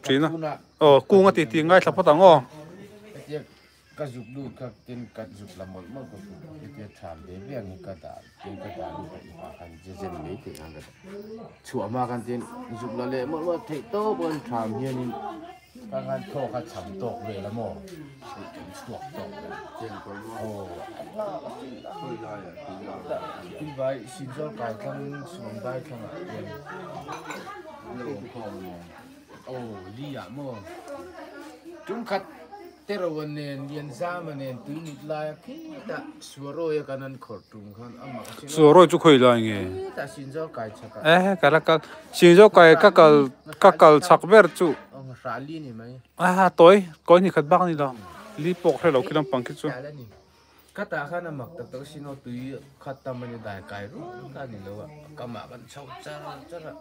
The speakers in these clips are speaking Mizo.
Thin a. Aw kung a ti tih ngaithla phawt ang aw. Hetia ka zuk lut kha tin ka zuk la mawlh mawlh ka zuk hetia tham ve ve ang hi ka dah tin ka dah lut a i hma khan je zen mai theih ang ka dah chhuah hma khan tin zuk la leh mawlh mawlh theih tawp a tham hianin ka khan thaw kha cham tawk vel a maw theih kan chhuak tawk vel aw tin vai sinzawl kai thlang suam dai thlangah hian. Aw li ah maw tum khat Teroa nen Lianzama nen tui mit laia khitah Suarawi a kan an khawrh tum khan amah a sin a. Suarawi chu khawi lai nge? Khitah Sinzawl kai chhak ah. Eh ka la kal Sinzawl kai ka kal ka kal chhak ber chu. Aw hrah li ni mai. Ah tawi kawi hnih khat bak a ni lo li pawh ka hre lo khi lampang khi chu. Ka tah khan a mak tak tak sin aw tui khat tam a ni dai kai rual kha a ni lo a, kamah kan chho char char a,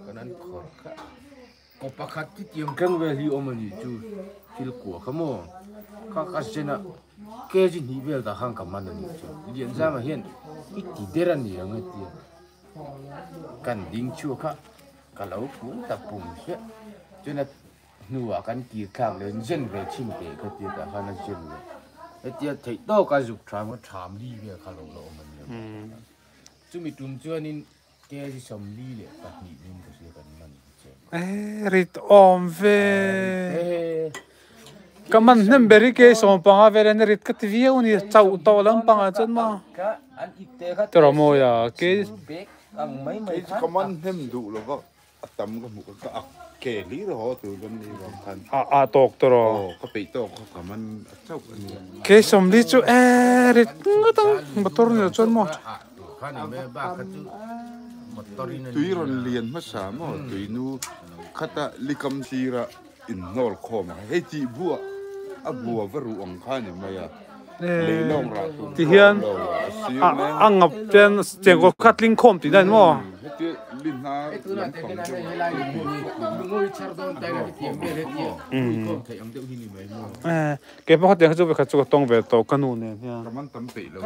kan an khawrh kha. Kaw pakhat hi tiang thleng vel hi awm a nih chu thil kua kha maw kha ka zen a kg hnih vel dah khan ka man a nih chu Lianzama hian i ti der a ni ang a tia kan ding chhuak a ka lo kun ta pum hliah chuan a hnuah kan kir thlak leh zen ve chhin teh kha tia tah khan a zen leh hetia theih tawk a zuk tham kha tham li vel kha lo la awm a nia chumi tum chuanin kg 42 nin ka hria kan man che. Eh rit awm ve ka man hnem ber hi kei 15 vel hian rit ka ti viau a ni chauh tawh lampangah chuan maw tiraw mawi a kei ka man hnem duh lova A tam ka hmuh ka ak ke hlir a haw tur kan ni vang khan. A a tawk tawh rawh. Aw ka peih tawk kha ka man a chauh a ni. Kei 40 chu e rit ngawt ang motor ni lo chuan maw. Tui rawn lian hmasa maw tui nu khata likam sira inhnawl khawm a hei tih buah a bua va ruh ang kha ni mai a. Leilawng rah tur Ti hian lo a sir a nen. a ngap ten chengkaw kha tling khawm tih na ni maw? Heti lin hna lampang deuh ah Eh kei pawh khatiang kha chu vekhat chu ka tawng ve tawh ka nu nen hian. Ka man tam peih lo a.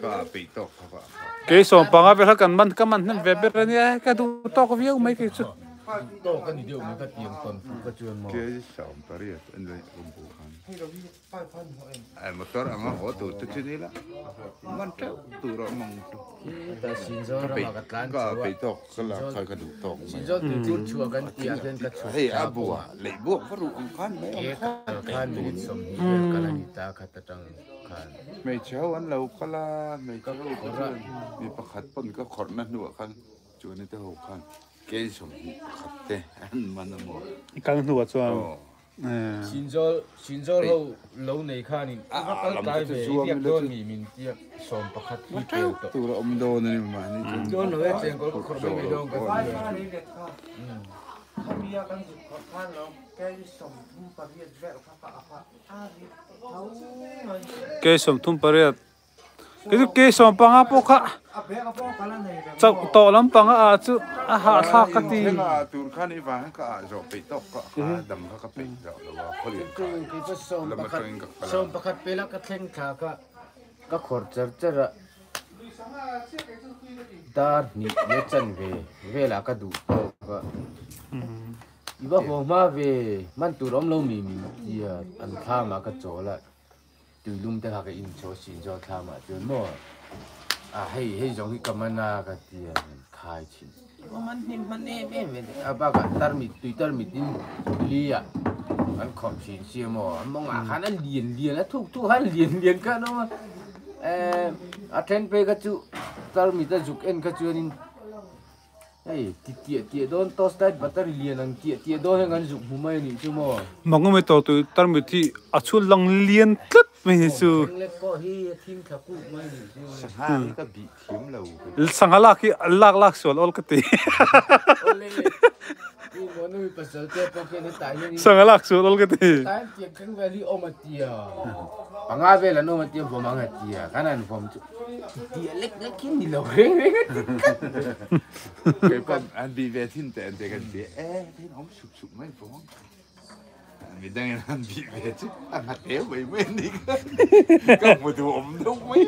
Ka ah peih tawk kha ka ah. Kei 15 vel kha kan man ka man hnem ve ber a nia ka duh tawk viau mai kei chu. Kei 18 an leh awm bu khan. Ai motor anga haw tur te chu ni la man teuh tur a awm ang chu. Ka peih ka ah peih tawk ka lak kha ka duh tawk mai. Hei a bua leh buak va ruh ang khan mai ang khan. Hmeichhe ho an lo kal a, hmeichhe ho te chuan mi pakhat pawn ka khawrhna hnuah khan chuan te ho khan kei 21 te an man a maw. I kal hnuah chuan. Aw. Sinzawl Sinzawl ho lo nei khanin i va kal tlai ve i biak dawn mi min tia 11 hi pel tawh. Tur a awm dawn a ni mahni chuan. Dawn lo e chengkawl ka khawrh mai mai dawn ka ti a. Khawmia kan zuk khawrh khan lo kei 38 vel kha ka a. Kei 38 kei chu kei 15 pawh kha chauh tawh lampang a ah chu a hahthlak ka ti. Ka khawrh char char a dar hnih leh chanve velah ka duh tawk a. I va haw hma ve, hman tur awm lo mi min tia an thlamah ka chawl a, tuilum te kha ka in chho sin zawk thlamah chuan maw a hei hei zawng hi ka man a ka tia an khai thin. I va man hnim hman em em ve a bakah tarmit tui tarmit in li ah an khawrh thin sia maw a mawngah khan a lian lian a thuk thuk khan lian lian khan a awm a, eh a then phei kha chu tarmit a zuk en kha chuanin. Hei, ti tiah tiah dawn toast light battery lian ang tiah tiah dawn hian kan zuk hmu mai a nih chu maw? Mangawmi tawh tui tarmit hi a chhun lang lian tlat mai hi chu. Thleng lek pawh hi a thim thla kuk mai a nih chu. Sangha hi ka bih thiam lo. Sangha lak hi lak lak sual awl ka ti. Awle, i Mawnuhi pasal te pawh khian hetah hian in. Sangha lak sual awl ka ti. Hetah hian tiang thleng vel hi awm a tia. Panga vel an awm a tia, vawm ang a tia. Kan han vawm chu. Tih lek lek hi ni lo reng reng a ti tlat. Kei pawh an bih ve thin teh an ti kan ti e tin awm sup sup mai vawng. Midang in an bih ve chu a nghat hle mai mai a ni ka. Ka hmu duh awm deuh mai.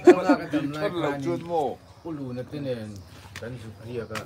Ka dam lai Lo khan chuan maw. Pu Luna te nen kan zuk riak a.